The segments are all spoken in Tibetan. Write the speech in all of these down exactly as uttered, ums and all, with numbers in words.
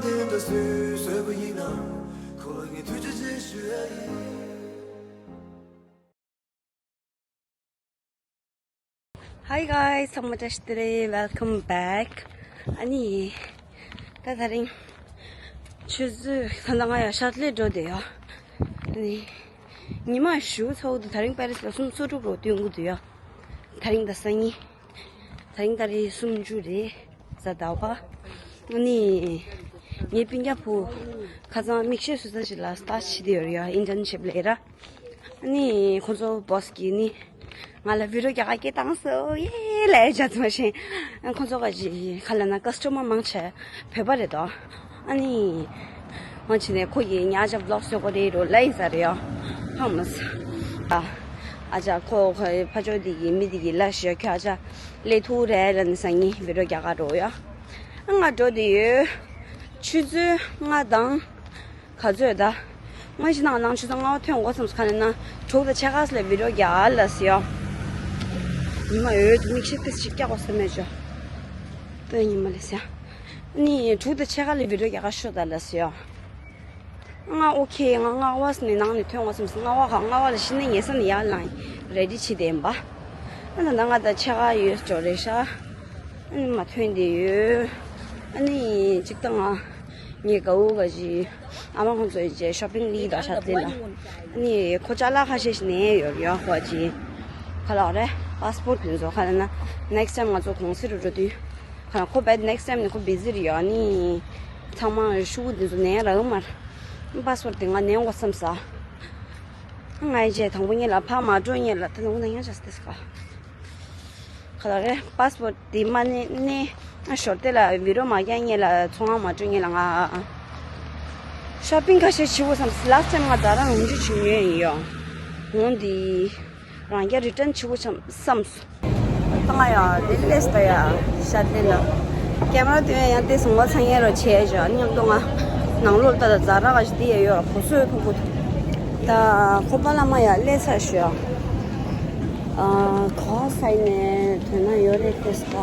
དེ་འདྲ་སུས་བཟོས་པ་ཡིན་ན། ཁོ་ལ་ངས་ཐུགས་རྗེ་ཆེ་ཞུ་ཡ་ཡིན། Hi guys, ཚང་མ་བཀྲ་ཤིས་བདེ་ལེགས། Welcome back. ཨ་ནི་ད་དེ་རིང་ཆུ་ཚོད་ད་ལྟ་ང་ཡང་ཤར་ལྷོ་འགྲོ་བསྡད་ཡོད། ཨ་ནི་ཉི་མ་ཞེ་པོ་ཚ་པོ་འདུག་དེ་རིང་པེ་རི་སི་ལ་སུམ་ཅུ་སོ་དྲུག་རེད་བ། སྟོན་གྱི་འདུག་ཡ། དེ་རིང་ད་སང་ཉིན། དེ་རིང་ད་རེས་སུམ་ཅུ་རེད། གཟའ་ཟླ་བ། ཨ་ནི་ངའི་སྤུན་ཀྱག་བུ་ཁ་སང་མིག་ཤེལ་བཟོ་ས་ཞིག་ལ་སི་ཊཱཊ་བྱས་བསྡད་ཡོད་རེད་ཡ། ཨིན་ཊརན་ཤིབ་ལས་ར། ཨ་ནི་ཁོང་ཚོ་བོ་སི་གིས་ནི་ང་ལ་བི་ཌི་ཡོ་རྒྱག་ག་སྐད་བཏང་སོང་། ཡེ་ལབ་ཡ་ཅང་མ་ཤེས། ཁོང་ཚོ་ག་ཅི་ག་ལབ་ན་ཀ་སི་ཊ་མར་མང་ཆེ་བོད་པ་རེད་དོ། ཨ་ནི་མང་ཆེ་ནས་ཁོ་ཡིས་ཉ་ཅ་བི་ལོག་བཟོ་དགོས་རེད་རོ་ལབ་ཡིན་ས་རེད་ཡ། ཧང་མ་སོང་། ཨ་ཅག་ཁོ་ཁོ་ཕ་ཕྱོགས་འདི་གི་མི་འདི་གི་ལ་ཞིག་ཁྱོད་ཨ་ཅག་ལས་ཐུག་རེད་ལབ་ནི་སང་ཉིན་བི་ཌི་ཡོ་རྒྱག་ག་འགྲོ་ཡ། ང་འགྲོ་དེ་ཡོད། ཆུ་ཚོད་ལྔ་དང་ག་ཚོད་ད། སྔོན་ཆད་ནང་ནང་ཆུ་ཚོད་ལྔ་པ་ཐོན་འགོ་བརྩམས་སོང་། ག་ལབ་ན་དྲུག་དང་ཕྱེད་ཀ་ཙམ་ལ་བི་ཌི་ཡོ་རྒྱག་ལབ་ཟེར་ཡ། ཉི་མ་འོད་དུ་མིག་ཤེལ་ཏོག་ཙམ་ཞིག་བཀྱག་དགོས་བསམ་མེད་ཅོ། ཏོ་ཉི་མ་ལ་ཟེར་ཡ། ནི་དྲུག་དང་ཕྱེད་ཀ་ལ་བི་ཌི་ཡོ་རྒྱག་ག་ཤོག་ད་ལབ་ཟེར་ཡ། ང་ཨོ་ཁེ། ང་ལྔ་པ་ནས་ནང་ནས་ཐོན་འགོ་བརྩམས་སོང་། ལྔ་པ་ག་ལྔ་པ་ལ་གཞི་ནས་ཉལ་ས་ནས་ཡར་ལངས་རེ་ཌི་བྱས་བསྡད་ཡིན་པ། ཨ་ད་ལྟ་ང་ད་ཕྱེད་ཀ་ཡོད་ཅོ་རེད་ཤག་ཨ་ནི་མ་ཐོན་བསྡད་ཡོད། ཨ་ནི་གཅིག་ད་ང་ངའི་དགའ་བོ་ག་ཅི་ཨ་མ་ཁོང་ཚོ་ཡིན་ཅེ་ཤོ་པིང་ལི་དང་ཤ་ཏི་ལ། ཨ་ནི་ཁོ་ཅ་ལག་ཁ་ཤས་ཤིག་ནས་ཡོད་ཡོད་ཁོ་ཅི། ག་ལབ་རེད། པ་སི་པོར་ཊི་དེ་ཚོ་ག་ལབ་ན་ནེག་སི་ཊའིམ་ང་ཚོ་གུང་སེང་རུ་འགྲོ་དུས། ཁོ་བས་ནེག་སི་ཊའིམ་ནི་ཁོ་བི་ཟི་རེད་ཡ། ནི་ཚང་མ་ཤུ་གུ་འདི་ཚོ་ནན་རག་མ་རེད། པ་སི་པོར་ཊི་དེ་ང་ནན་དགོས་བསམ་ས། ང་ཡི་རྗེས་དང་པོ་ཉིད་ལ་ཕ་མ་འགྲོ་ཉིད་ལ་ད་ནང་ན་ཡང་ཅག་སྟེ་ས་ག་ག་ལ་རེད། པ་སི་པོར་ཊི་དེ་མ་ནི་ནི་ང་ཞོར་དེ་ལ་བི་རོ་མ་རྒྱག་ཉིད་ལ་ཚོང་ང་མ་འགྲོ་ཉིད་ལ་ང་ཤོ་པིང་ཁ་ཤས་བྱེད་དགོས་བསམ། ལ་སི་ཊའིམ་ང་ད་རང་ལོངས་སྤྱོད་བྱེད་མྱོང་ཡིན་ཡོ། འོང་འདི། རང་རྒྱལ་རི་ཊན་བྱེད་དགོས་བསམ་བསམ་སོང་། ད་ང་ཡ་དེ་སླེབས་ད་ཡ་ཤར་ལྷོ་ལ། ཀེ་མ་ར་སྟོན་ཡ་ཡང་དེ་སོང་བ་ཚང་ཡས་རོ་བྱས་ཡ་ཅོ། མཉམ་དུ་ང་ནང་ལོགས་ལ་ད་ད་ཛ་ར་ག་ཞིག་དེ་ཡ་ཡོད་ར། གོ་སོས་ཐུག་གོ། ད་ཁོ་པ་ལ་མ་ཡ་སླེབས་ཚར་ཞོ། ཨ་ག་སའི་ནས་ཐོན་ན་ཡོད་རེད་དེ་ས།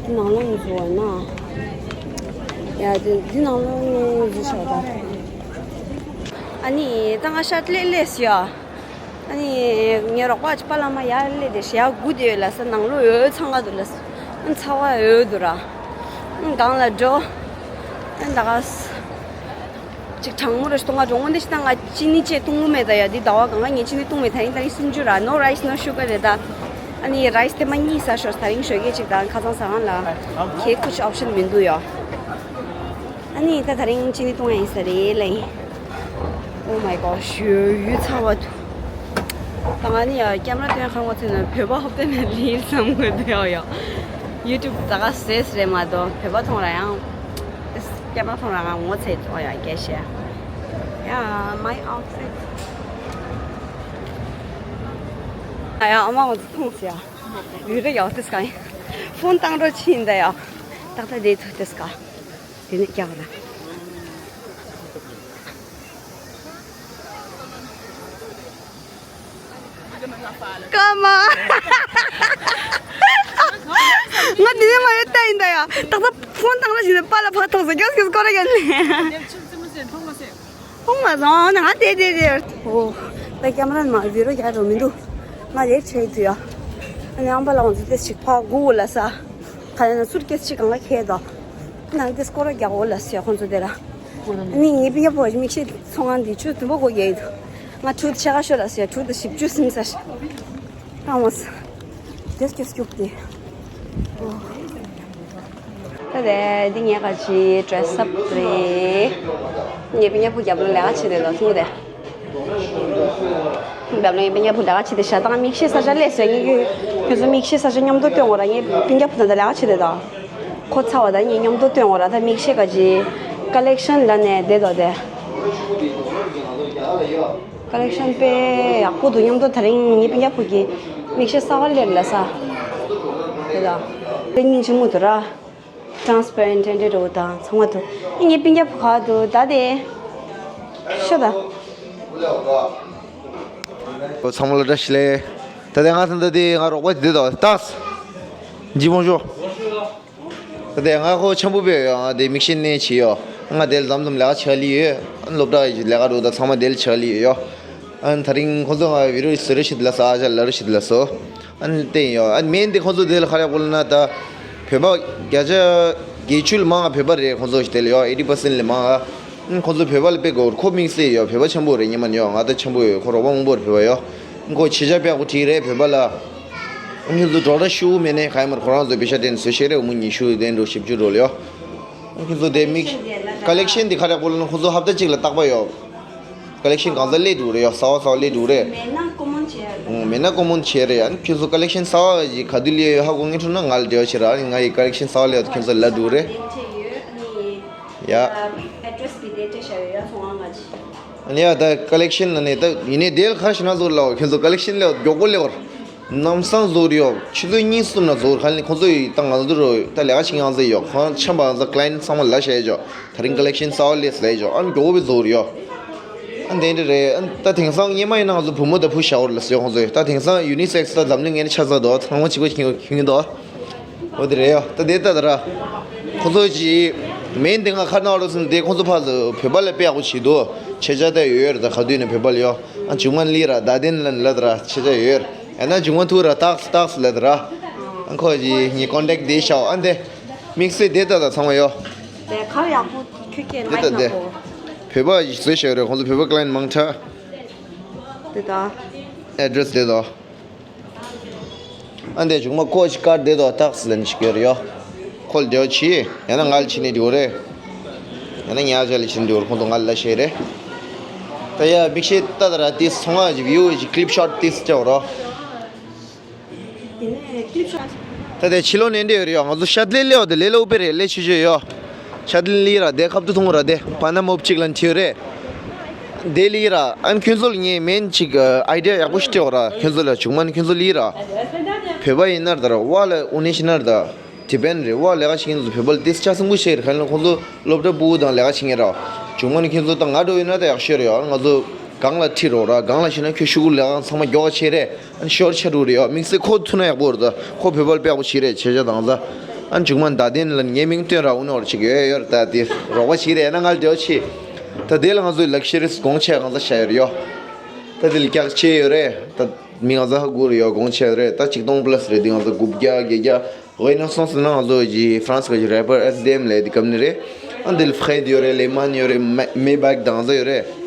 ནང་ལོགས་འཛུལ་བ་ན། ཡ་དེ་འདི་ནང་ལོགས་ནས་འཛུལ་ཤོག་ད། ཨ་ནི་ད་ང་ཤར་ལྷོ་སླེབས་ཡ། ཨ་ནི་ངའི་རོགས་པ་ཅིག་པ་ལ་མ་ཡར་སླེབས་ཏེ་ཞལ་སྒུག་བསྡད་ཡོད་ལ་ས། ནང་ལོགས་འོད་ཚང་ག་འདུག་ལ་ས། ཨ་ཚ་བ་འོད་འདུག་ར། ཨ་སྒང་ལ་འགྲོ། ཨ་ད་ག་ས། ཅིག་གྲང་མོ་རེ་ཞིག་གཏོང་ག་འགྲོ། འོན་ཏེ་ཤི་ད་ང་ཅི་ནི་ཅེ་བཏུང་གི་མེད་ད་ཡ། འདི་ཟླ་བ་གང་ག་ངས་ཅི་ནི་བཏུང་མེད། ད་རིང་ད་རིང་སུམ་ཅུ་ར། No rice, no sugar རེད་ད། ཨ་ནི་རའི་སི་དེ་མ་གཉིས་ཟ་ཤོག་ད་རིང་ཞོགས་ཀས་ཅིག་ད་ཁ་སང་ཟ་གང་ལ་ཁྱེད་ཁུ་ཆུ་ཨོབ་ཤན་མི་འདུག་ཡ། ཨ་ནི་ད་ད་རིང་ཅི་ནི་བཏུང་ཡ་ཡིན་ས་རེད་ལེ། Oh my god ཞོ་ཡུ་ཚ་བ་འདུག་ད་ང་ནི་ཡ་ཀེ་མ་ར་སྟོན་ཁང་བ་ཚོས་ན་བོད་པ་ཧོབ་སྟེ་ན་ལིལ་བསམ་དགོས་འདུག་ཡ། ཡུ་ཊུབ་ད་ག་ཟེར་རེད་མ་གཏོགས་བོད་པ་མཐོང་ར་ཡང་ཀེ་མ་ར་མཐོང་ར་ང་ངོ་ཚ་ཙོག་ཡ་སྐད་ཤེས། Yeah, my outfit. ཨ་ཡ་ཨ་མ་ང་ཚོ་མཐོང་ཟེར་ཡ། ཡུ་རེ་ཡག་ཏེ་སྐ་ཡིན། ཕོན་བཏང་རོགས་ཕྱིན་ད་ཡ། ཏག་ཏག་དེ་ཐུག་ཏེ་སྐ། དེ་ནས་རྒྱག་ར། ཀ་མ། ང་དེ་ནས་མ་ཡོད་ལྟ་ཡིན་ད་ཡ། ཏག་ཏག་ཕོན་བཏང་རོགས་ཕྱིན་ད་པཱ་ལགས་ཕར་ཐོག་ཟེར་རྒྱག་སྐྱོར་སྐོར་ར་ཡོད་ནས། ཁོང་མ་བཟང་ན་ང་དེ་དེ་དེ། ཨོ། ད་ཀེ་མ་ར་ནང་བི་རོ་རྒྱག་རོགས་མི་འདུག་ང་ལེ་ཊི་བྱས་འདུག་ཡ། ཨ་ནི་ཨམ་པ་ལགས་ང་ཚོ་ཏེ་ཞིག་ཕ་གུ་ལ་ས། ག་ལ་ན་སུར་ཀེ་སི་ཅིག་གང་ལ་ཁྱེར་དོ། ནང་ཏེ་སྐོར་ར་རྒྱག་འོ་ལ་ཟེར་ཁོང་ཚོ་དེ་ར། ཨ་ནི་ངའི་སྤུན་ཀྱག་བུ་མིག་ཤེལ་ཚོང་ཁང་འདི་ཆུ་དུམ་བུ་གོ་རྒྱག་ཡོད་དོ། ང་ཆུ་ཆ་ག་ཤོད་ལ་ཟེར་ཆུ་དུ་ཞིབ་ཆུ་སིམ་ས་ཤ། ཨ་མོ་ས། ཏེ་སྐྱོ་སྐྱུག་ཏེ། ཨོ། ད་དེ་འདི་ངས་ག་ཅི་ཌི་རེ་སི་ཨབ་རེད། ངའི་སྤུན་ཀྱག་བུ་རྒྱབ་ལོ་ལས་ཀ་བྱེད་དེ་ལོ་ཐུང་དེ། རྒྱབ་ལོ་ངའི་སྤུན་ཀྱག་བུ་ལས་ཀ་བྱེད་དེ་ཤ་སྟག་མིག་ཤེལ་ས་ཆ་ལས་ཟེར་ངས་ཁྱོད་ཁྱོད་ཚོ་མིག་ཤེལ་ས་ཆ་མཉམ་དུ་སྟོན་འོ་ར། ངའི་སྤུན་ཀྱག་བུ་ད་ལྟ་ལས་ཀ་བྱེད་དེ་དང་། ཁོ་ཚ་བ་ད་ངས་མཉམ་དུ་སྟོན་འོ་ར། ད་མིག་ཤེལ་ག་ཅི་ཀ་ལེག་ཤན་ལ་ནས་བསྡད་དོ་དེ། ཀ་ལེག་ཤན་དཔེ་ཡག་པོ་འདུག་མཉམ་དུ་དེ་རིང་ངའི་སྤུན་ཀྱག་བུ་གི་མིག་ཤེལ་གསར་པ་སླེབས་ལ་ས། དེ་ལ་དཔེ་སྙིང་རྗེ་མོ་འདུག་ར། ཊ་རན་སི་པེ་རེན་ཊི་འདྲ་འདྲ་བོ་དང་ཚང་མ་འདུག་ངའི་སྤུན་ཀྱག་བུ་ག་འདུག་ད་དེ་ཤོད་ད། ཚང་མ་ལ་བཀྲ་ཤིས་བདེ་ལེགས། ད་དེ་ང་ད་ད་དེ་ང་རོགས་པ་དེ་དང་ཏག་ཇི་བོང་ཞོ། ད་དེ་ང་ཁོ་ཆམ་པོ་པས་ཡོད་ཨ། དེ་མིག་ཤེལ་ནས་བྱས་ཡོད། ང་དེར་མཚམས་མཚམས་ལས་ཀ་བྱེད་ལི་ཡོད། ཨ་ནི་སློབ་གྲྭ་ཡི་ལས་ཀ་འགྲོ་ད་ཚང་མ་དེར་བྱེད་ལི་ཡོད། ཨ་ནི་ད་རིང་ཁོང་ཚོ་ང་བི་རོ་ཟེར་ཞིག་ལ་ས་ཨ་ཅག་ལ་རུ་ཞིག་ལ་སོ། ཨ་ནི་བསྟན་ཡོད། ཨ་ནི་མེན་དེ་ཁོང་ཚོ་དེ་ལ་ཁ་རེག་པོ་ལ་ན་ད་བོད་པ་བརྒྱ་ཆ་བརྒྱད་ཅུ་ལ་མང་བ་བོད་པ་རེད། ཁོང་ཚོ་ཞིག་དེ་ལ་ཡོད། ཨེ་ཊི་པར་སེན་ལ་མང་བ། ཨ་ནི་ཁོང་ཚོ་བོད་པ་ལ་དཔེ་གོ་ཁོ་དམིགས་བསལ་ཡོད། བོད་པ་ཆེན་པོ་རེད། ཉི་མ་ནི་ཡོད། ང་ད་ཆེན་པོ་ཡོད། ཁོ་རོགས་པ་མང་པོ་རེད་བོད་པ་ཡོད། ཨ་ནི་ཁོ་ཆེ་ཆ་དཔེ་ཡག་པོ་བྲིས་རེད་བོད་པ་ལ། ཨ་ནི་ཁོང་ཚོ་སྒྲོག་འགྲེལ་ཞུ་མེད་ནས་ག་ཡ་མར་ཁོ་རང་ཚོ་པེ་ཤ་དྲན་བཟོ་ཤེས་རེད། འུ་མོ་ཉི་ཤུ་དེ་འགྲོ་བཞི་བཅུ་འགྲོ་ལ་ཡོད། ཁྱེད་ཚོ་དེ་དམིགས། ཀ་ལེག་ཤན་འདི་ཁ་རེག་པོ་ལ་ན་ཁོང་ཚོ་ཧབ་ཏ་གཅིག་ལ་རྟག་པ་ཡོད། ཀ་ལེག་ཤན་གང་ས་སླེབས་འདུག་རེད་ཡོད། གསར་པ་གསར་པ་སླེབས་འདུག་རེད། མེད་ན་ཀོ་མོན་བྱས་ཡ་རེད། ཨོ་མེད་ན་ཀོ་མོན་བྱས་རེད། ཨ་ནི་ཁྱེད་ཚོ་ཀ་ལེག་ཤན་གསར་པ་ཞིག་ག་དུས་སླེབས་ཡོད་ཧ་གོ་ངེས་ཐུབ་ན་ང་ལ་འབྲེལ་བ་བྱེད་ར། ཨ་ནི་ང་ཡི་ཀ་ལེག་ཤན་གསར་པ་སླེབས་ཡོད་ཁྱེད་ཚོ་ལ་འདུག་རེད། ཡ། ཨ་ནི་ཡ་ད་ཀ་ལེག་ཤན་ལ་ནས་ད་ཡིན་ནའི་དེ་ལ་ཁ་ཤས་ན་ཟོར་ལ་ཁྱེད་ཚོ་ཀ་ལེག་ཤན་སླེབས་མགྱོགས་པོ་སླེབས་པར། ལམ་སང་ཟོར་ཡོད། ཆུ་ཚོད་གཉིས་གསུམ་ན་ཟོར་ཁ་ལེན་ཁོང་ཚོ་ཡི་ད་ང་ཚོ་རུ་ད་ལས་ཀ་བྱེད་མཁན་ཚོ་ཡོད། ཁོང་ཆམ་པ་ང་ཚོ་ཀ་ལ་ཡན་ཚང་མ་ལ་བཤད་ཆོག་ད་རིང་ཀ་ལེག་ཤན་གསར་པ་སླེབས་ལས་ཆོག་ཨ་མགྱོགས་པོ་ཟོར་ཡོད། ཨ་དེ་འདྲ་རེད། ཨ་ད་དེང་སང་སྔོན་མ་ཡིན་ན་ང་ཚོ་བུ་མོ་དང་བུ་ཞའོ་ལ་ཟེར་ཁོང་ཚོ་ཡོད། ད་དེང་སང་ཡུ་ནི་སེག་སི་ད་འཛམ་གླིང་ངན་ཆ་ཚ་དོ་ཚང་མ་གཅིག་པ་ཁྱིང་ཁྱིང་དོ། འོ་དེ་རེད་ཡོད། ད་དེ་ལྟ་ད་ར་ཁོང་ཚོ་ཅི་མེན་དེ་ང་ཁ་ནང་རོ་སོང་དེ་ཁོང་ཚོ་ཕ་ཚོ་བོད་པ་ལ་དཔེ་ཡག་པོ་བྱེད་དོ། ཆེ་ཆ་ད་ཡོད་ཡོད་རེད། ད་ག་དུས་ནས་བོད་པ་ལ་ཡོད། ཨ་ཇུང་མན་ལི་ར་ད་དེན་ལན་ལ་ད་ར་ཆེ་ཆ་ཡོད་ཡོད། ཡང་ན་ཇུང་མ་ཐུག་ར་ཏགས་ཏགས་ལ་དེ་ར། ཨ་ཁོ་ཡི་ངའི་ཀོན་ཊེག་དེ་ཤའོ། ཨ་འདི་དམིགས་བསལ་དེ་ལྟ་ད་ཚང་མ་ཡོད། དེ་ཁར་ཡག་པོ་ཁྱོད་ཀྱིས་དེ་ལྟ་ལའིག་དེ་མ་གོ། བོད་པ་ཞིག་བཟོས་བཞག་རེད། ཁོང་ཚོ་བོད་པ་ཀ་ལ་ཡན་མང་དྲགས། དེ་ད། ཨེ་ཌི་རེ་སི་དེ་ད། ཨ་འདི་ཇུང་མ་ཁོ་ཞིག་ཀར་དེ་ད་ཏགས་ལན་ཞིག་ཡོད་རེད་ཡོད། ཁོ་ལ་འབྲེལ་བ་བྱེད། ཡང་ན་ང་ལ་བྱེད་ནས་འགྲོ་རེད། ཡང་ན་ཉག་ཆ་ལ་བྱེད་ནས་འགྲོ་རེད། ཁོང་ཚོ་ང་ལ་བཤད་རེད། ད་ཡ་མིག་ཤེལ་ལྟ་ད་ར་དེ་སོང་ང་ཅིག་བི་ཡུ་ཅིག་clip shot དེ་སུ་ཅག་རོ། དེ་ནས་clip shot། ད་དེ་ཕྱི་ལོགས་ནས་འདྲ་ཡོད་རེད་ཡ། ང་ཚོ་ཤ་དལ་ལེའོ་དེ་ལེ་ལོ་པེ་རེད། ལེ་ཆུ་ཆུ་ཡོ། ཤ་དལ་ལི་ར་དེ་ཁབ་ཏུ་ཐུང་ར་དེ་པ་ན་མོབ་ཅིག་ལ་འཐིའོ་རེད། དེ་ལི་ར་ཨན་ཁྱོད་ཚོ་ལ་ངས་མེན་ཅིག་ཨའི་ཌི་ཡ་ཡག་པོ་ཞིག་སྤྲད་འོ་ར། ཁྱོད་ཚོ་ལ་བྱུང་མ་ནི་ཁྱོད་ཚོ་ལི་ར། བོད་པ་ཡིན་ན་ར་ད་ར་བ་ལ་འུ་ནེ་ཤི་ན་ར་ད། ཌི་པེན་རེད་བ། ལས་ཀ་བྱེད་མཁན་ཚོ་བོད་པ་ལ་ཏིས་ཆ་སྲིན་པོ་ཤེས་རེད། ཁ་ལ་ཁོང་ཚོ་སློབ་གྲྭ་ཕྲུ་གུ་དང་ལས་ཀ་བྱེད་མཁན་ར། བྱུང་མ་ནི་ཁྱེད་ཚོ་དང་ང་འགྲོ་ཡོད་ན་ད་ཡག་ཤོས་རེད་ཡ། ང་ཚོ་སྒང་ལ་ཁྲིད་རོགས་ར། སྒང་ལ་ཤི་ན་ཁྱོད་ཤུ་གུ་ལས་ཀ་ཚང་མ་མགྱོགས་ཆེ་རེད། ཨ་ནི་ཤོར་ཆ་རུ་རེད་ཡ། དམིགས་བསལ་ཁོ་ཐུག་ན་ཡག་པོ་རེད། ད་ཁོ་བོད་པ་ལ་དཔེ་ཡག་པོ་བྱེད་རེད། བྱས་ཆ་དང་ས། ཨ་ནི་བྱུང་མ་ནི་ད་དེན་ལ་ངའི་མིང་སྟོན་ར། འུ་ནོར་ཅིག་ཡོད་ཡོད་རེད། ད་དེ་རོགས་པ་བྱེད་རེད། ཡང་ན་ང་ལ་འབྲེལ་བ་བྱེད། ད་དེ་ལ་ང་ཚོའི་ལག་ཤེས་རིས་གོང་ཆེ་གང་ས་བྱ་ཡོད་རེད་ཡ། ད་དེ་ལ་ཀྱག་ཆེ་ཡོད་རེད། ད་མི་གང་ས་ཧ་གོ་རེད་ཡ། གོང་ཆེ་རེད། ད་ཆིག་སྟོང་པ་ལ་སི་རེད། དེ་གང་ས་དགུ་བརྒྱ་བརྒྱད་བརྒྱ། ཝེ་ན་སོང་ཟེར་ན་ང་ཚོ་གི་ཧྥ་རན་སི་གི་རེ་པར་ཨེས་ཌི་ཨེམ་ལབ་དེ་ཀམ་པ་ནི་རེད། ཨ་འདི་ལ་ཧྥེ་ཌི་ཡོད་རེད། ལེ་མན་ཡོད་རེད། མེ་མེ་བྷག་དང་ས་ཡོད་རེད།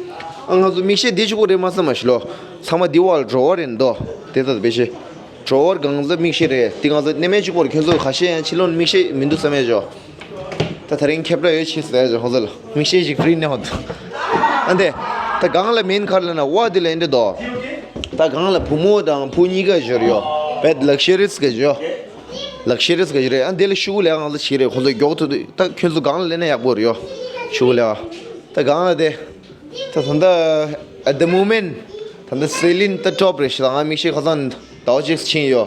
ཨ་ང་ཚོ་མིག་ཤེལ་དེ་ཆུ་ཁོ་རེད་མ་བསམ་མ་ཤི་ལོ། ཚང་མ་དེ་བ་ལ་ཌོ་རོ་ཝར་ཡིན་དོ། དེ་ལྟ་བེ་ཤེ། ཌོ་རོ་ཝར་གང་ས་མིག་ཤེལ་རེད། དེ་གང་ས་གནས་མལ་ཆུ་ཁོ་རེད། ཁྱོད་ཚོ་ཁ་ཤས་ཡང་ཕྱི་ལོགས་ནས་མིག་ཤེལ་མི་འདུག་བསམ་ཡ་ཅོ། ད་ད་རིང་ཁྱབ་བསྒྲགས་ཡོད་ཆེ་ཟེར་ཡ་ཅོ། ཁོང་ཚོ་ལ་མིག་ཤེལ་ཞིག་ཧྥི་རི་ནས་ཧོ་དུ། ཨ་འདི། ད་གང་ལ་མེན་ཁར་ལ་ན་བ་དེ་ལ་ཡིན་འདྲ་དོ། ད་གང་ལ་བུ་མོ་དང་བུ་གཉིས་ཀ་བཞུར་ཡོད། བེད་ལག་ཤེས་རིས་ཀ་བཞུར། ལག་ཤེས་རིས་ཀ་ཞིག་རེད། ཨ་འདི་ལ་ཤུ་གུ་ལས་གང་ལ་ཞིག་རེད། ཁོང་ཚོ་མགྱོགས་ཐུབ་དུས་ད་ཁྱོད་ཚོ་གང་ལ་ལེན་ན་ཡག་པོ་རེད་ཡོ། ཤུ་གུ་ལས་ཨ། ད་གང་ལ་དེ། ད་ད་ལྟ་at the moment ད་ལྟ་སེ་ལིན་ད་ཊོབ་རེད་ཤག་ང་མིག་ཤེལ་ཁ་སང་ཟླ་བ་གཅིག་ཕྱིན་ཡོ།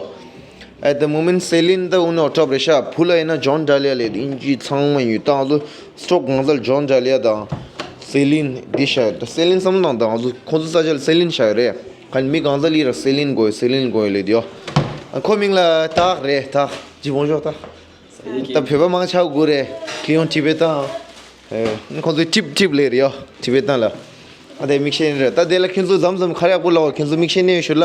At the moment སེ་ལིན་ད་འུ་ནོ་ཊོབ་རེད་ཤག་བུ་ལ་ཡིན་ན་ཇོན་ཌ་ལི་ཡ་ལས་དབྱིན་ཇི་ཚང་མ་ཡོད། ད་ང་ཚོ་སི་ཊོག་གང་ས་ལ་ཇོན་ཌ་ལི་ཡ་དང་སེ་ལིན་འདི་ཤག་ད་སེ་ལིན་བསམ་བློ་བཏང་ད་ང་ཚོ་ཁོང་ཚོ་ས་ཆ་ལ་སེ་ལིན་ཤག་ཡོད་རེད། ཁ་ཉིན་མི་གང་ས་ལི་ར་སེ་ལིན་དགོས་སེ་ལིན་དགོས་ལེ་དེའོ། ཨ་ཁོ་མིང་ལ་ཏག་རེད་ཏག་ཅི་བོང་ཞོག་ཏག་ད་བོད་པ་མང་ཆགས་དགོས་རེད། ཁྱེད་ཡོང་ཊི་བེ་ཏན། ཨེ་ཁོང་ཚོའི་ཊིབ་ཊིབ་ལེ་རེད་ཡོ། ཊི་བེ་ཏན་ལ། ཨ་དེ་མིག་ཤེལ་རེད། ད་དེ་ལ་ཁྱེད་ཚོ་མཚམས་མཚམས་ཁ་ཡག་པོ་ལ་ཁྱེད་ཚོ་མིག་ཤེལ་ནས་ཞུ་ལ།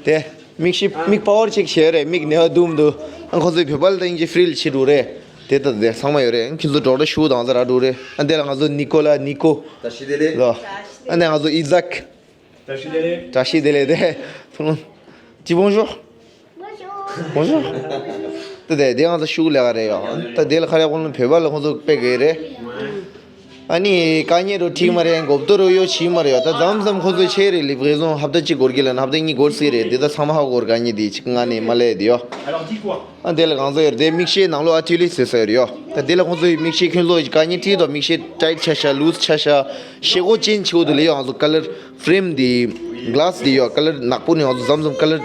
དེ་མིག་ཤེལ་མིག་པ་ཝར་ཅིག་བྱས་རེད། མིག་ནེ་བ་དུམ་དུ། ཨ་ཁོང་ཚོའི་བོད་པ་ལ་ད་ཡིན་གྱི་ཧྥི་རི་ལ་བྱེད་འགྲོ་རེད། དེ་ད་དེ་ཚང་མ་ཡོད་རེད། ཁྱེད་ཚོ་ཌོག་ཊར་ཤུ་དང་ས་ར་འགྲོ་རེད། ཨ་དེ་ལ་ང་ཚོ་ནི་ཀོ་ལ་ནི་ཀོ། ད་ཤི་དེ་ལེ། ལོ། ཨ་དེ་ང་ཚོ་ཨི་ཛག་བཀྲ་ཤིས་བདེ་ལེགས། བཀྲ་ཤིས་བདེ་ལེགས་དེ། ཐུང་། ཅི་བོང་ཞོ། བོང་ཞོ། ད་དེ་དེ་ང་ཚོ་ཤུགས་ལས་ཀ་རེད་ཡོ། ད་དེ་ལ་ཁ་རེ་ཁོང་ལ་བོད་པ་ལ་ཁོང་ཚོ་དཔེ་དགོས་རེད། ཨ་ནི་དཀའ་ངལ་རོ་ཁྲིད་མ་རེད། མགོ་བཏོ་རོ་ཡོ་བྱིས་མ་རེད་ཡོ། ད་མཚམས་མཚམས་ཁོང་ཚོ་ཆེ་རེད་ལི་བགེ་སོང་ཧབ་ཏ་གཅིག་འགོར་གི་ལ་ན་ཧབ་ཏ་གཉིས་འགོར་སྲིད་རེད། དེ་ད་ཚང་མ་ཧ་གོ་དཀའ་ངལ་དེ་ཅིག་ང་ནས་མ་ལས་དེ་ཡོ། ཨ་དེ་ལ་གང་ཟེར་དེ་མིག་ཤེལ་ནང་ལོགས་ཨ་ཊི་ལི་ཟེར་ཟེར་ཡོད། ད་དེ་ལ་ཁོང་ཚོ་ཡི་མིག་ཤེལ་ཁྱོད་ཚོ་ཡི་དཀའ་ངལ་འཕྲད་དོ། མིག་ཤེལ་ཊའིཊ་ཆ་ཤ་ལུས་ཆ་ཤ་ཤེལ་སྒོ་ཅན་ཆེ་བོ་དུ་ལས་ཡོད། ང་ཚོ་ཀ་ལར་ཕི་རེམ་དེ་གི་ལཱ་སི་དེ་ཡོད། ཀ་ལར་ནག་པོ་ནས་ང་ཚོ་མཚམས་མཚམས་ཀ་ལར་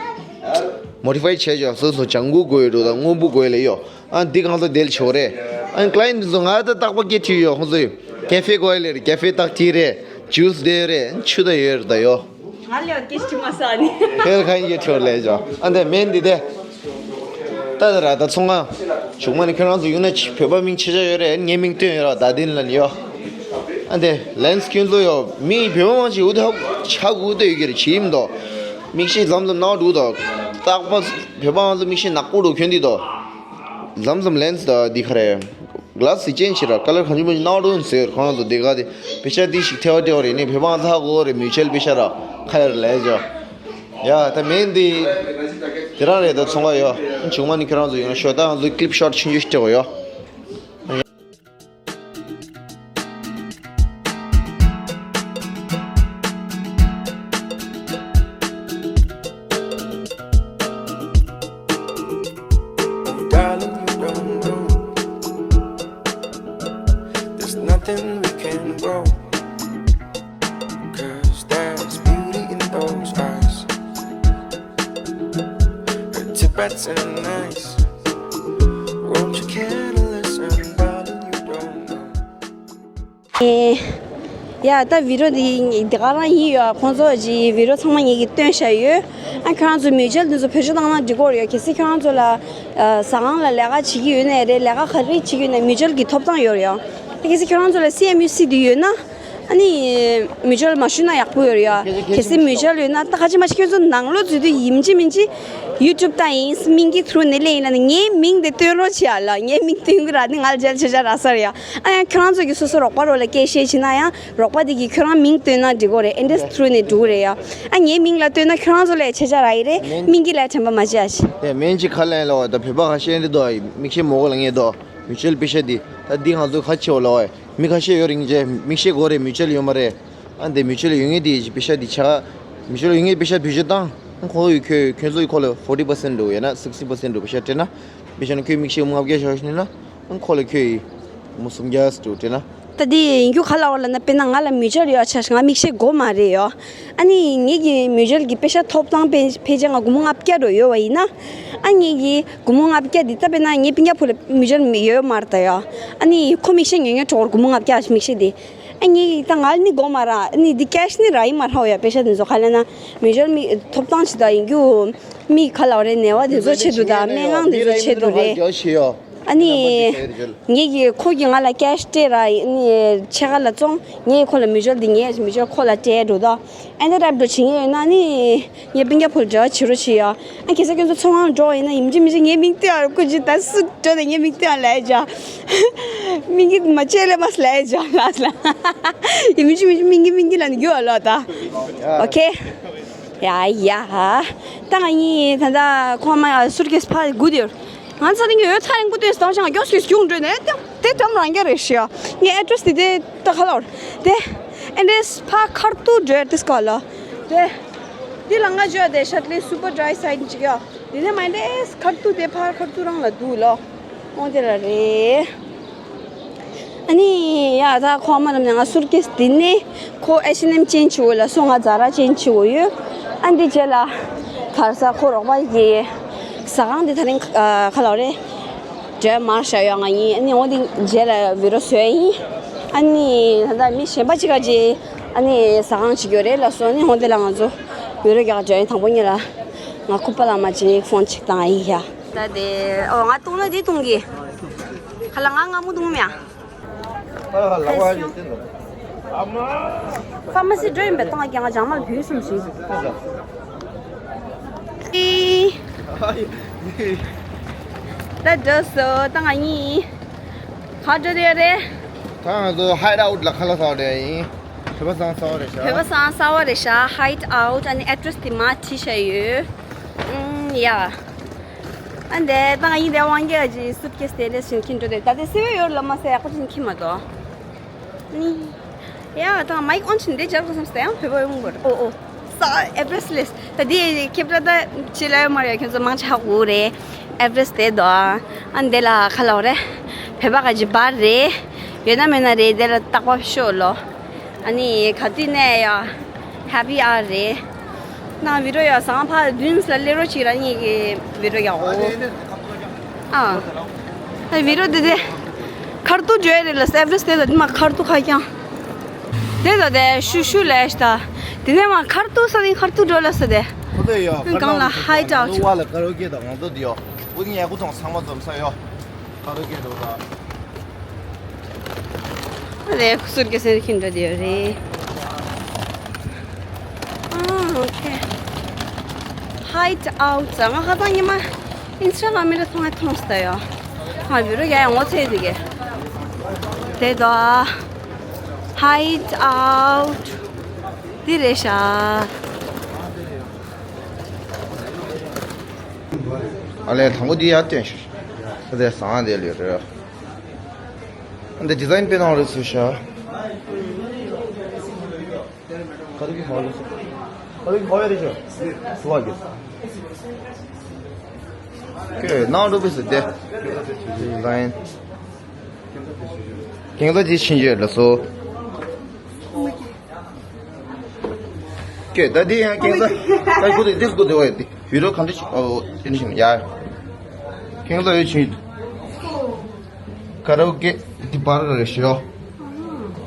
མོ་ཌི་ཕའི་བྱས་ཡོད། སོ་སོ་ལྗང་གུ་དགོས་ཡོད་འགྲོ་ད་སྔོན་པོ་དགོས་ལས་ཡོད། ཨ་འདི་གང་ཚོ་དེ་ལ་ཆེ་བོ་རེད། ཨ་ཀ་ལ་ཡན་ཊི་ཚོ་ང་ད་རྟག་པར་སྐད་ཁྲིད་ཡོད། ཁོང་ཚོ་ཡི་ཀེ་ཧྥེ་དགོས་ལས་རེད། ཀེ་ཧྥེ་རྟག་ཁྲིད་རེད། ཇུས་དེ་ཡོད་རེད། ཆུ་ད་ཡོད་རེད་ད་ཡོད། ང་ལ་སྐད་ཆ་མ་ཟ་ནི། ཧེལ་ཁ་ཡིན་གྱི་ཁྲོར་ལས་ཇོ། ཨ་འདི་མེན་འདི་དེ། ད་ ད་ར་ད་ཚོང་ཁང་། ཆུང་མ་ནི་ཁྱོད་རང་ཚོ་ཡོང་ན་ཆི་བོད་པ་མིང་ཆེ་ཆ་ཡོད་རེད། ངའི་མིང་བཏོན་ཡོད་ར། ད་དིན་ལ་ནི་ཡོ། ཨ་འདི་ལན་སི་ཁྱོད་ཚོ་ཡོ། མི་བོད་པ་མང་ཆེ་འུ་དེ་ཧ་གོ་ཆ་གོ་འུ་དེ་ཡོད་ཀྱི་རེད། ཆི་ཡིན་དོ། མིག་ཤེལ་ལམ་ལམ་ནག་འགྲོ་དོ། རྟག་པ་བོད་པ་ང་ཚོ་མིག་ཤེལ་ནག་པོ་འགྲོ་ཁྱོད་འདི་དོ། ལམ་ལམ་ལན་སི་ད་འདི་ག་རེད། ག་ལ་སི་ཅན་ཆི་ར་ཀ་ལར་གང་ཅི་མ་ཅི་ནག་འགྲོ་ཡིན་ཟེར། ཁོ་རང་ཚོ་འདི་ག་དེ་པེ་ཤ་འདི་ཞིག་ཐེ་བ་ཐེ་བ་རེད། ནི་བོད་པ་ང་ཚོ་ཧ་གོ་རེད། མིའུ་ཅུ་ཨལ་པེ་ཤ་ར་ཁ་ཡར་ལས་ཇོ། ཡ་ད་མིན་འདི་དེ་རང་རེད། ད་ཚོང་ཁང་ཡོ། ཆུང་མ་ནི་ཁྱོད་རང་ཚོ་ཡོང་ན་ཤོག། ད་ང་ཚོ་ཀི་ལིབ་ཤོ་ཊི་ཆུང་ཆུང་ཞིག་སྤྲད་གོ་ཡོ། Darling, you don't know. There's nothing we can grow. 'Cause there's beauty in those eyes. Her Tibetan eyes. Won't you care to listen, darling? You don't know. ཡ་ད་བི་རོ་འདི་འདི་ག་རང་ཡིན་ཡོད། ཁོང་ཚོ་གི་བི་རོ་ཚང་མ་ངེད་ཀྱིས་བཏོན་བཞག་ཡོད། ཨ་ཁྱོད་རང་ཚོ་མིའུ་ཅུ་ཨལ་འདི་ཚོ་བེད་སྤྱོད་བཏང་ན་འགྲིག་གི་ཡོད་རེད། གལ་སྲིད་ཁྱོད་རང་ཚོ་ལ་ཨ་ཟ་ཁང་ལ་ལས་ཀ་བྱེད་ཀྱི་ཡོད་ནའི་རེད། ལས་ཀ་ག་རེ་བྱེད་ཀྱི་ཡོད་ནའི་མིའུ་ཅུ་ཨལ་གྱི་ཐོབ་ཐང་ཡོད་རེད་ཡ། ད་གལ་སྲིད་ཁྱོད་རང་ཚོ་ལ་སི་ཨེམ་ཡུ་སི་འདི་ཡོད་ན། ཨ་ནི་མིའུ་ཅུ་ཨལ་མ་ཞུས་ན་ཡག་པོ་ཡོད་རེད་ཡ། གལ་སྲིད་མིའུ་ཅུ་ཨལ་ཡོད་ན་ད་ཁ་ཅིག་མ་ཅིག་ཁྱོད་ཚོ་ནང་ལོགས་འཛུལ་དུས་ཡིན་གཅིག་མིན་གཅིག་ཡུ་ཊུབ་ལྟ་ཡིན། སྨིན་གྱི་ཐུ་རུ་ནས་ལེན་ཡིན་ན་ནི་ངའི་མིང་དེ་བཏོན་རོགས་བྱེད་ཡ་ལ། ངའི་མིང་བཏོན་གི་ར་ནི་ང་ལ་མཇལ་ཆ་ཆ་རག་ས་རེད་ཡ། ཨ་ཡང་ཁྱོད་རང་ཚོ་གི་སོ་སོ་རོགས་པ་རོགས་ལ་སྐད་བཤད་བྱེད་ན་ཡང་རོགས་པ་དེ་གིས་ཁྱོད་རང་མིང་བཏོན་ན་འགྲིག་གི་རེད། ཨེ་འདྲས་ཐུ་རུ་ནས་འགྲོ་གི་རེད་ཡ། ཨ་ངའི་མིང་ལ་བཏོན་ན་ཁྱོད་རང་ཚོ་ལ་ཆ་ཆ་རག་གི་རེད། སྨིན་གྱི་ལ་དྲན་པ་མ་བྱེད་ཡ་ཞིག་དེ་མིན་གཅིག་ཁ་ལན་ལ་བ་ད་བོད་པ་ཁ་ཤས་འདི་དོ་མིག་ཤེལ་མོ་གོ་ལ་ངེས་དོ། མིའུ་ཅུ་ཨལ་པེ་ཤ་འདི་ད་འདི་ང་ཚོ་ཁ་ཆེ་བ་ལ་བ་མི་ཁ་ཤས་ཡོད་རིང་རྗེས་མིག་ཤེལ་དགོས་རེད། མིའུ་ཅུ་ཨལ་ཡོད་མ་རེད། ཨ་འདི་མིའུ་ཅུ་ཨལ་ཡོད་ངེས་འདི་པེ་ཤ་འདི་ཆ། མིའུ་ཅུ་ཨལ་ཡོད་ངེས་པེ་ཤ་བེད་སྤྱོད་བཏང་། ཁོ་ཡོད་ཁྱོད་ཁྱོད་ཚོ་ཡི་ཁོ་ལ་ཕོར་ཊི་པར་སེན་ཊི་འགྲོ་ཡོད་ན་སིག་སི་ཊི་པར་སེན་ཊི་འགྲོ་པེ་ཤ་སྤྲད་ན། པེ་ཤ་ནི་ཁྱོད་མིག་ཤེལ་ལྔ་བརྒྱ་ཞོག་ཤི་ན། ཨ་ཁོ་ལ་ཁྱོད་ཡི་མོ་སུམ་བརྒྱ་སུ་སྤྲད་ན། ད་འདི་ཡིན་རྒྱུ་ག་ལ་བ་ལ་ན་དཔེར་ན་ང་ལ་མིའུ་ཅུ་ཨལ་ཡོད་ཆ་ང་མིག་ཤེལ་དགོས་མ་རེད་ཡོ། ཨ་ནི་ངེད་ཀྱི་མིའུ་ཅུ་ཨལ་གྱི་པེ་ཤ་ཐོབ་ཐང་ཕལ་ཕལ་ཆེར་ང་སྒོར་མོ་ལྔ་བརྒྱ་འགྲོ་ཡོད་བ་ཡིན་ན། ཨ་ངེད་ཀྱི་སྒོར་མོ་ལྔ་བརྒྱ་འདི་ད་དཔེར་ན་ངའི་སྤུན་ཀྱག་བུ་ལ་མིའུ་ཅུ་ཨལ་ཡོད་མ་རེད་ད་ཡོ། ཨ་ནི་ཁོ་མིག་ཤེལ་ཉོ་ཉོ་གྲོགས་སྒོར་མོ་ལྔ་བརྒྱ་མིག་ཤེལ་འདི། ཨ་ངེད་ཀྱི་ད་ང་ནི་དགོས་མ་ར། ཨ་ནི་འདི་ཀེ་ཤི་ནི་ར་ཡིན་མ་ར་ཡོ། པེ་ཤ་འདི་ཚོ་ག་ལ་ན་མིའུ་ཅུ་ཨལ་མི་ཐོབ་ཐང་ཆེ་ད་ཡིན་རྒྱུ། མི་ག་ལ་བ་རེད་ནད་པ་འདི་ཚོ་ཆེད་དུ་ད་སྨན་ཁང་འདི་ཚོ་ཆེད་དུ་རེད། ཨ་ནི། ངེད་ཀྱི་ཁོ་གིས་ང་ལ་ཀེ་ཤི་སྤྲད་ར་ཨ་ནི་ཕྱེད་ཀ་ལ་བཙོང་། ངས་ཁོ་ལ་མིའུ་ཅུ་ཨལ་འདི་ངས་མིའུ་ཅུ་ཨལ་ཁོ་ལ་སྤྲད་འགྲོ་ད། ཨ་ནི་རབ་འགྲོ་བྱེད་ངེས་ཡོད་ན་ཨ་ནི་ངས་སྤུན་ཀྱག་བུ་ལ་འབྲེལ་བ་བྱེད་རོགས་བྱེད་ཡ། ཨ་གལ་སྲིད་ཁྱོད་ཚོ་ཚོང་ཁང་འགྲོ་བ་ཡིན་ན་ཡིན་གཅིག་མིན་གཅིག་ངའི་མིང་བཏོན་ཡ་སྐུ་མཁྱེན། ད་སུ་འགྲོ་ནས་ངའི་མིང་བཏོན་ཡ་ལས་བྱ། མིང་གི་མ་བྱས་ལས་མ་ལས་བྱ་ལ་ལ། ཡིན་གཅིག་མིན་གཅིག་མིང་གི་མིང་གི་ལ་ནི་རྒྱུ་བ་ལོ་ད། ཨོ་ཁེ། ཡ་ཡ། ད་ང་གཉིས་ད་ལྟ་ཁོ་མ་སུཊ་ཀེ་སི་ཕར་སྒུག་བསྡད་ཡོད། ང་ཚ་ནི་ངའི་འོད་ཚ་རིང་པོ་སྟོན་སྟངས་ཤིང་མགྱོགས་སུ་སྐྱུང་འགྲོ་ནས་དེ་དེ་དམ་རང་རྒྱ་རེད་ཤི་ཡ། ངའི་ཨེ་ཌི་རེ་སི་དེ་དེ་ད་ག་ལོར་དེ། ཨེ་ཌི་རེ་སི་ཕར་ཁར་ཏུ་འགྲོ་དེ་སྐོར་ལ། དེ། དེ་ལ་ང་འཇོག་དེ་ཤར་ལི་སུ་པར་ཌི་རའི་སའིཌ་ཅིག་ཡ། དེ་ནས་མ་ཨེ་ཌི་རེ་སི་ཁར་ཏུ་དེ་ཕར་ཁར་ཏུ་རང་ལ་འདུག་ལོ། འོང་དེ་ལ་རེད། ཨ་ནི་ཡ་ད་ཁོ་མ་རམ་ནས་ང་སུཊ་ཀེ་སི་འདི་ནས་ཁོ་ཨེཆ་ཨེན་ཨེམ་ཅན་ཆུ་བོ་ལ་སོང་། ང་ཛ་ར་ཅན་ཆུ་བོ་ཡོད། ཨ་འདི་རྗེས་ལ་གར་ས་ཁོ་རོགས་པ་གི་ཟ་ཁང་འདི་ད་རིང་ཁ་ལ་རེད་འདྲ་མར་བཞག་ཡོད། ང་ཡིན། ཨ་ནི་འོ་འདི་རྗེས་ལ་བི་རོ་བཟོས་ཡིན། ཨ་ནི་ད་ལྟ་མི་གཞན་པ་ཅིག་ག་ཅི་ཨ་ནི་ཟ་ཁང་ཅིག་ཡོད་རེད་ལ་སོང་། ཨ་ནི་འོ་འདི་ལ་ང་ཚོ་བི་རོ་རྒྱག་འདྲ་ཡིན། དང་པོ་ཉིད་ལ་ང་ཁུ་པ་ལ་མ་ཅིག་ཕོན་ཅིག་བཏང་ཡིན་ཡ། ད་དེ་ཨོ་ང་བཏུང་ན་དེ་བཏུང་གི། ཁ་ལ་ང་ང་མོ་བཏུང་མེད་ཨ། ཕ་མ་སི་འགྲོ་ཡིན་པའི་ཐོག་ཀྱང་ང་ཅང་མ་བུད་སོང་ཞིག་ད་འགྲོ་སོ་ད་ང་གཉིས་ག་འགྲོ་དེ་རེད། ད་ང་ཚོ་ཧའེ་ཌི་ཨའུཊ་ལ་ཁ་ལག་ཟ་བ་རེད་ཡིན། བོད་པ་སང་ཟ་བ་རེད་ཤག་བོད་པ་སང་ཟ་བ་རེད་ཤག་ཧའེ་ཌི་ཨའུཊ། ཨ་ནི་ཨེ་ཌི་རེ་སི་དེ་མ་བྲིས་བཞག་ཡོད། ཨུམ་ཡ། ཨ་འདས་ད་ང་ཡིན་དེ་དབང་རྒྱལ་གྱི་སུཊ་ཀེ་སི་དེ་འདྲས་ཞིག་འཁྱེར་འགྲོ་དེ་ད་དེ་སེ་བའི་ཡོར་ལ་མ་སེ་ཡག་པོ་ཞིག་འཁྱེར་མ་གཏོགས། ནི། ཡ་ད་མའིག་ཨོན་ཕྱིན་འདི་སྦྱར་དགོས་བསམ་སྟེ་ཡང་བོད་པ་ཡོང་བར་ཨོ་ཨོ། ས་ཨེ་ཝེ་རེ་སི་ལས་ད་འདི་ཁེབ་ར་ད་ཅི་ལ་ཡོད་མ་རེད། ཁྱོད་ཚོ་མང་ཆེ་ཧ་གོ་རེད། ཨེ་ཝེ་རེ་སི་དེ་དོ། ཨ་འདི་ལ་ཁ་ལོ་རེད། བོད་པ་ག་ཅི་བར་རེད། ཡོད་ན་མེད་ན་རེད། དེ་ལ་རྟག་པར་ཤོག་ལོ། ཨ་ནི་ག་དུས་ནས་ཡ་ཧེ་པི་ཨ་རེད། ན་བི་རོ་ཡ་སང་ཕ་བདུན་ལ་སླེབས་རོགས་གྱིས་ར་ཉིད་ཀྱི་བི་རོ་ཡ་འོ། ཨ། ཨ་བི་རོ་དེ་དེ་ཁར་ཐུག་འཇོ་ཡ་རེད་ལ་སེ་ཝེ་རེ་སི་དེ་ལ་དེ་མ་ཁར་ཐུག་ཁ་ཀྱང་། དེ་ལ་དེ་ཤུ་ཤུ་ལས་ཤ་ད། དེ་ནས་མ་ཁར་ཐུག་ས་ནི་ཁར་ཐུག་འགྲོ་ལ་ས་དེ། ཁོ་དེ་ཡ་གང་ལ་ཧའི་ཊི་ཨའུཊ། ཝ་ལ་ཀ་རོ་ཀེ་དང་ང་ཚོ་དེ་ཡ། ཨུ་ཉལ་ཁུ་ཐོང་ཚང་མ་འཛོམས་ས་ཡོད། ཁ་རོ་ཀེ་འགྲོ་ད། ཨ་ལས་ཁུ་སུར་གེ་སེར་ཁྱིམ་འགྲོ་དེ་ཡོད་རེད། ཨ་ཨོ་ཁེ། Hideout ང་ཁ་སང་ཉི་མ་ཨིན་སི་ཊ་གྷ་རམ་ལ་མཐོང་ཨེ་མཐོང་སྟེ་ཡོད། ང་བི་རོ་ཡ་ཡང་ངོ་ཚེ་དེ་གེ། དེ་དོ། Hideout དེ་རེད་ཤག་ཨ་ལས་དང་པོ་འདི་ཡར་སྟོན་ཞིག་ས་དེ་བཟང་དེ་ལས་རེད། འདི་ཌི་ཛ་ཡིན་དཔེ་གནང་རེད་ཟེར་ཤག་ཁ་རུ་གི་ཧོ་ལོ་ཁ་རུ་གི་ཧོ་ཡ་རེད་ཤག་སུ་བ་གི་ཁྱོད་གནང་འགྲོ་པས་ཟེར་དེ་ཌི་ཛ་ཡིན། ཀེང་ས་ཅི་ཕྱིན་ཆད་ལ་སོ། ཀྱེ་ད་འདི་ཡང་ཀེང་ས་ད་ཀུ་དེ་འདི་ཀུ་དེ་བ་ཡོད་དེ་བི་རོ་གང་འདྲ་ཞིག་ཨོ་དེ་འདྲ་ཞིག་ཡ། ཀེང་ས་ཡོད་ཕྱིན། ཀ་ར་ཨོ་ཀེ་འདི་པར་རེ་ཤི་རོ།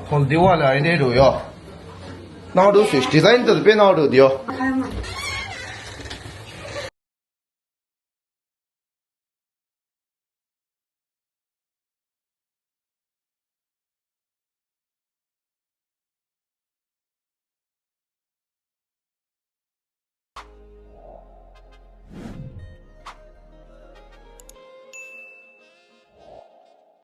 ཁོང་འདི་བ་ལ་ཨེ་འདྲ་རོ་ཡོ། གནང་འགྲོ་ཞུ་ཌི་ཛ་ཡིན་དེ་དཔེ་གནང་འགྲོ་དེ་ཡོ།